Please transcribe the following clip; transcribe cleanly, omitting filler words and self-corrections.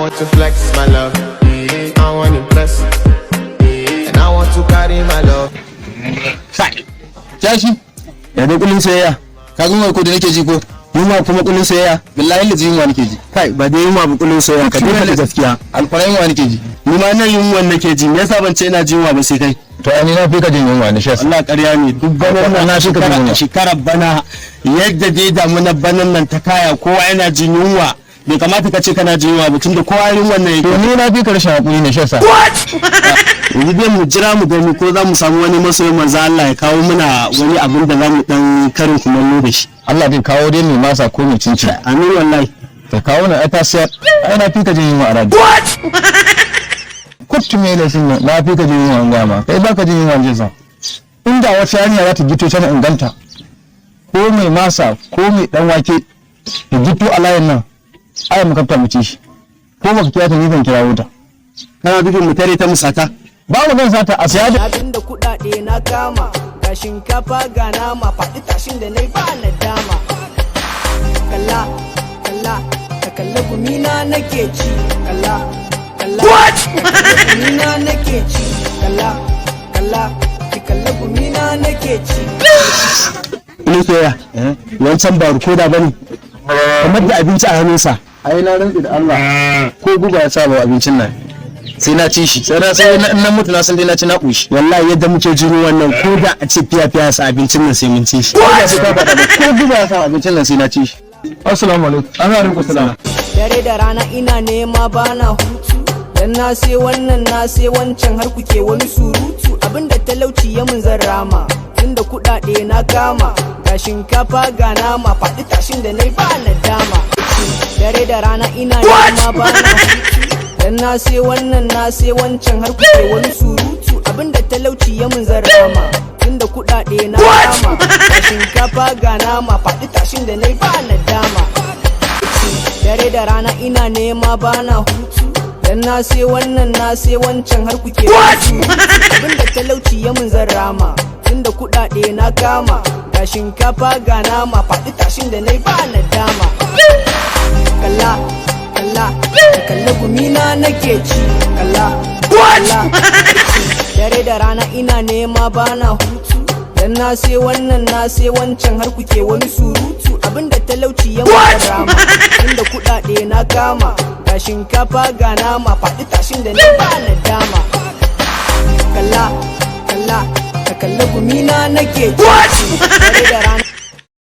want to flex my love. I want to impress. And I want to carry my love. Jashi. Ya dai kullun soyayya? Ka ga ko da nake ji ko? Yunwa kuma kullun soyayya? Billahi lazi yunwa nake ji. Kai, ba dai yunwa ba, kullun soyayya, ka dai faɗi gaskiya. Alƙur'an yunwa nake ji. Ni ma nan yunwan nake ji. Me yasa ban ce ina jin yunwa ba sai kai? To ai ni na fi ka jin yunwa ne shi. Allah, ƙarya ne. Duk banan nan Na fi ka jin yunwa. Shekarar bana, yadda dai damuna banan nan ta kaya, kowa yana jin yunwa. Bai kamata ka ce kana jin yunwa ba, tunda kowa yunwan nan To yake. ni na fi ka rashin hakuri ne shi yasa. Yanzu dai mu jira mu gani ko za mu samu wani masoyin manzo Allah ya kawo muna wani abin da za mu dan karin kumallo da shi. Allah zai kawo dai mai masa ko mai cincin. Amin wallahi. Ta kawo na ai ta sayar. Ai na fi ka jin yunwa a radio. Kuttu me laifin nan, na fi ka jin yunwa an gama. Kai ba ka jin yunwa jinsa. Inda wata yarinya za ta gito ta inganta. Ko mai masa ko mai dan wake ta gito a layin nan. Ai mu kafta mu ci shi. Ko baka kira ta, ni zan kira wuta. Kana nufin mu tare ta musata? Ba mu zan sata a siya da Abin da kuɗaɗe na kama, ga shinkafa ga nama, faɗi tashin da nai ba na dama. Kalla, kalla, ka kalla gumina nake ci. Kalla, kalla, ka kalla gumina nake ci. Kalla, kalla, ki kalla gumina nake ci. Kullun soyayya, wancan ba rikoda bane, kamar da abinci a hannunsa. Ai na rantsi da Allah, ko guba ya saba abincin nan sai na ci shi, sai na sai na mutu na san dai na ci na kushi. Wallahi yadda muke jin wannan, ko da a ce fiya fiya sa abincin nan, sai mun ci shi. Ko da sai ka faɗa ba, ko guba ya sa abincin nan sai na ci shi. Assalamu alaikum. Ana alaikum salam. Dare da rana ina nema, bana hutu. Dan na sai wannan, na sai wancan, har kuke wani surutu. Abinda talauci ya mun zan rama. Tunda kuɗaɗe na kama, ga shinkafa ga nama, faɗi tashin da nai ba na dama. Dare da rana ina nema, bana hutu. Dan na sai wannan, na sai wancan, har kuke wani surutu. Abinda talauci ya mun zan rama. Tunda kuɗaɗe na kama, ga shinkafa ga nama, faɗi tashin da nai ba na dama. Dare da rana ina nema, bana hutu. Dan na sai wannan, na sai wancan, har kuke wani surutu. Abinda talauci ya mun zan rama. Tunda kuɗaɗe na kama, ga shinkafa ga nama, faɗi tashin da nai ba na dama. Kalla, kalla, ka kalla gumina nake ci. Kalla, kalla. Dare da rana ina nema, bana hutu. Dan na sai wannan, na sai wancan, har kuke wani surutu. Abinda talauci ya mun zan rama. Tunda kuɗaɗe na kama, ga shinkafa ga nama, faɗi tashin da nai ba na dama. Kalla, kalla, ka kalla gumina nake ci. Dare da rana.